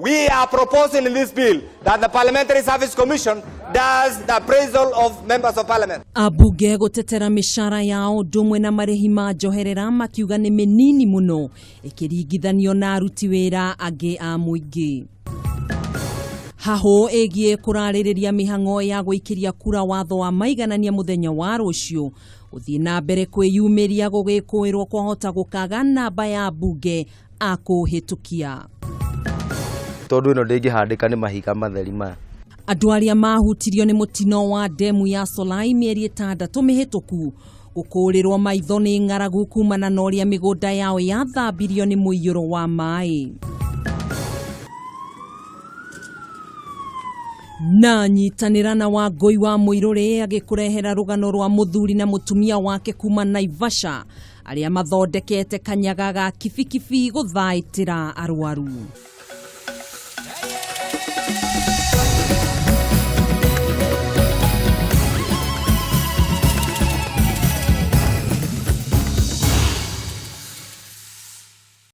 We are proposing in this bill that the Parliamentary Service Commission does the appraisal of members of parliament. Ambunge gũtetera mĩcara yao ũndũ ũmwe na marĩhi ma njoherera makiuga nĩ mĩnini mũno ĩkĩringithanio na aruti wĩra angĩ a mũingĩ. Hahũ ĩgiĩ kũrarĩrĩria mĩhang'o ya gũikĩria kura watho wa maiganania mũthenya wa rũciũ gũthiĩ na mbere kwĩyumĩria gũgĩkũĩrwo kwahota gũkaga namba ya mbunge akũhĩtũkia. Tondũ ĩno ndĩngĩhandĩka nĩ mahiga matheri maya. Andũ arĩa mahutirio nĩ mũtino wa ndemu ya Solai mĩeri ĩtandatũ mĩhĩtũku gũkũrĩrwo maitho nĩ ng'aragu kumana na ũrĩa mĩgũnda yao yathambirio nĩ mũiyũro wa maĩ. Na nyitanĩra na Wangũi wa Mũirũrĩ agĩkũrehera rũgano rwa mũthuri na mũtumia wake kuma Naivasha arĩa mathondekete kanyaga ga kibikibi gũthaitĩra arwaru.